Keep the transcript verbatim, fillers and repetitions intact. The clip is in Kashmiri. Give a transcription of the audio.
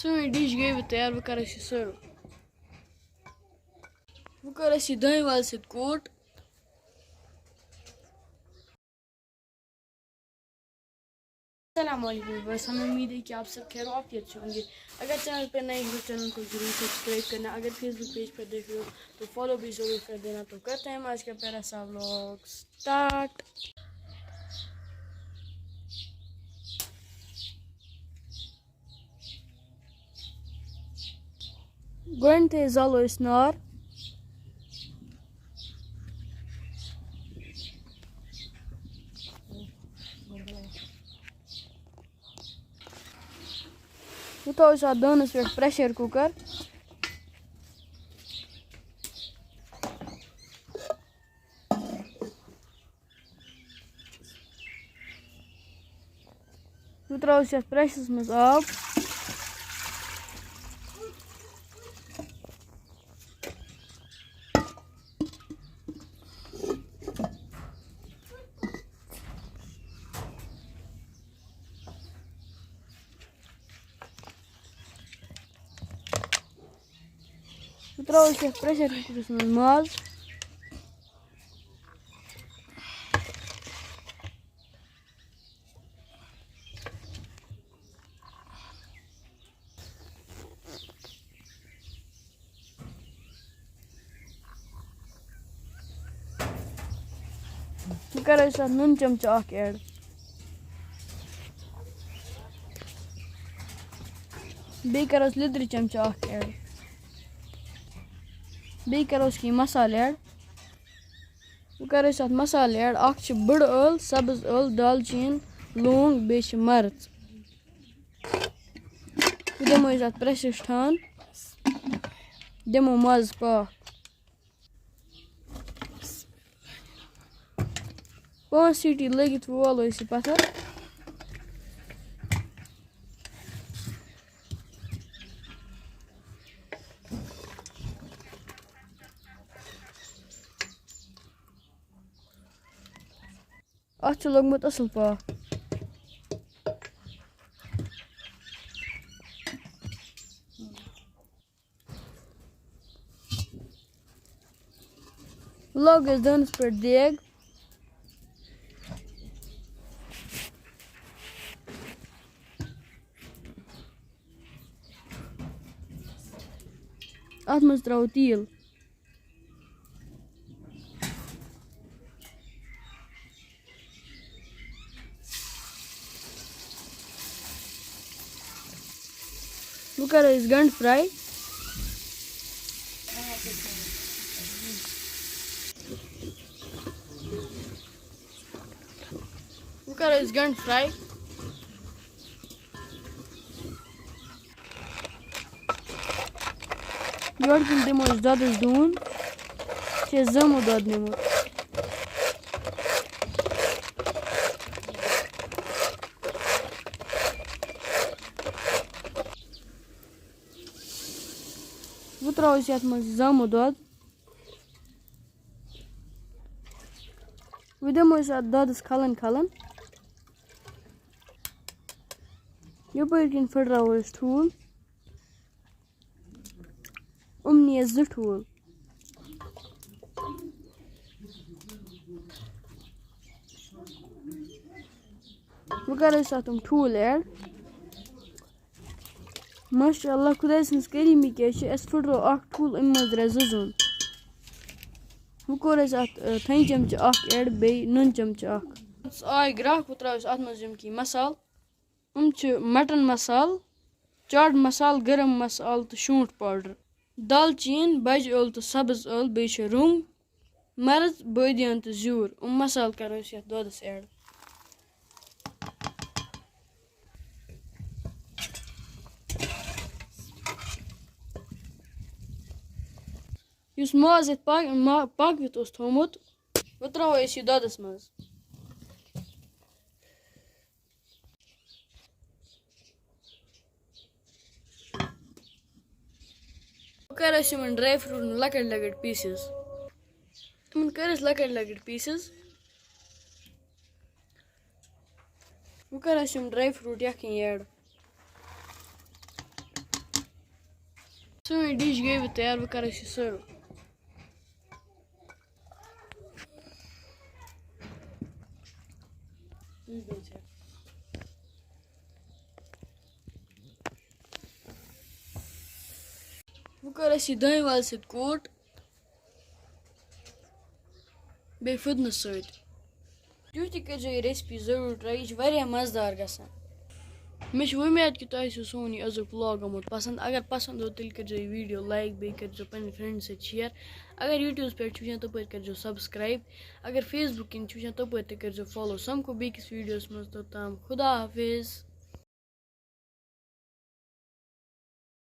سٲنۍ ڈِش گٔے وۄنۍ تیار، وۄنۍ کَرو أسۍ یہِ سٔرٕو۔ وۄنۍ کَرو أسۍ یہِ دانہِ وَل سۭتۍ کوٹ۔ السلام علیکم viewers, ہمیں امید ہے کہ آپ سب خیر و عافیت سے ہوں گے۔ اگر چینل پہ نئے ہو، چینل کو ضرور سبسکرائب کرنا۔ اگر فیس بک پیج پر دیکھ رہے ہو تو فالو بھی ضرور کر دینا۔ تو کرتے ہیں ہم آج کا پیارا سا ولاگ سٹارٹ۔ گۄڈٕنیتھٕے زالو أسۍ نار۔ وۄنۍ تھاوو أسۍ اَتھ دانَس پٮ۪ٹھ پریشر کوکر۔ بہٕ ترٛاوٕ یَتھ پریشرَس منٛز آب۔ بہٕ ترٛاوٕ یَتھ پریشر کوکرَس منٛز ماز۔ وۄنۍ کَرو أسۍ اَتھ نُن چمچہٕ اَکھ add۔ بیٚیہِ کَرو أسۍ لیٚدرِ چمچہٕ اَکھ add۔ بیٚیہِ کَرو أسۍ کینٛہہ مصالہٕ add۔ وۄنۍ کَرو أسۍ اَتھ مصالہٕ add۔ اَکھ چھِ بٕڈٕ ٲل، سَبٕز ٲل، دالچیٖن، لونٛگ، بیٚیہِ چھِ مَرٕژ۔ وۄنۍ دِمو أسۍ اَتھ پریشرَس ٹھان، دِمو مازَس پاکھ۔ پانٛژھ سیٹی لٔگِتھ والو أسۍ یہِ پَتھر۔ اَتھ چھُ لوٚگمُت اَصٕل پاکھ۔ لوگ اَسہِ دانَس پٮ۪ٹھ دیگ۔ اَتھ منٛز ترٛاوو تیٖل۔ وۄنۍ کَرو أسۍ گَنٛڈٕ fry۔ وۄنۍ کَرو أسۍ گَنٛڈٕ fry۔ یورٕ کِنۍ دِمو أسۍ دۄدَس ڈوٗن۔ چھِ أسۍ زامُت دۄد نِمُت۔ وۄنۍ ترٛاوو أسۍ یَتھ منٛز زامُت دۄد۔ وۄنۍ دِمو أسۍ اَتھ دۄدَس کھَلَن کھَلَن۔ یَپٲرۍ کِنۍ پھٕٹراوو أسۍ ٹھوٗل۔ یِم نِیَس زٕ ٹھوٗل۔ وۄنۍ کَرو أسۍ اَتھ یِم ٹھوٗل add۔ ماشاء اللہ، خۄداے سٕنٛز کریٖمی کیٛاہ چھِ، اَسہِ پھٕٹرو اَکھ ٹھوٗل، اَمہِ منٛز درٛاے زٕ زوٗن۔ وۄنۍ کوٚر اَسہِ اَتھ، آ، تھٔنۍ چمچہٕ اَکھ add، بیٚیہِ نُن چمچہٕ اَکھ۔ آے گرٛاکھ، وۄنۍ ترٛاوو أسۍ اَتھ منٛز یِم کینٛہہ مصالہٕ۔ یِم چھِ مٹن مصالہٕ، چاٹ مصالہٕ، گرم مصالہٕ تہٕ شونٛٹھ powder، دالچیٖن، بجہِ ٲل تہٕ سبٕز ٲل، بیٚیہِ چھِ رُنٛگ، مرٕژ، بٲدیان تہٕ زیُر۔ یِم مصالہٕ کَرو أسۍ یَتھ دۄدَس add۔ یُس ماز یَتھ پا-، ما-، پاکوِتھ اوس تھوٚومُت، وۄنۍ ترٛاوو أسۍ یہِ دۄدَس منٛز۔ وۄنۍ کَرو أسۍ یِمَن dry fruitن لۄکٕٹۍ لۄکٕٹۍ pieces۔ تِمَن کٔرۍ أسۍ لۄکٕٹۍ لۄکٕٹۍ pieces۔ وۄنۍ کَرو أسۍ یِم dry fruit یَکھٕنۍ add۔ سٲنۍ ڈِش گٔے وۄنۍ تیار، وۄنۍ کَرو أسۍ یہِ سٔرٕو۔ وۄنۍ کَرو أسۍ یہِ دانہِ وَل سۭتۍ کوٹ، بیٚیہِ پھُدنہٕ سۭتۍ۔ تُہۍ تہِ کٔرۍزیو یہِ recipe ضروٗر try، یہِ چھِ واریاہ مَزٕدار گژھان۔ مےٚ چھِ وۄمید کہِ تۄہہِ آسیو سون یہِ أزیُک vlog آمُت پَسنٛد۔ اگر پَسنٛد آو، تیٚلہِ کٔرۍزیو یہِ video like، بیٚیہِ کٔرۍزیو پنٛنٮ۪ن friends سۭتۍ share۔ اگر YouTubeس پٮ۪ٹھ چھُ وٕچھان، تَپٲرۍ کٔرۍزیو subscribe۔ اگر Facebookکِنۍ چھُ وٕچھان، تَپٲرۍ تہِ کٔرۍزیو follow۔ سَمکھو بیٚکِس videoس منٛز، توٚتام خدا حافظ۔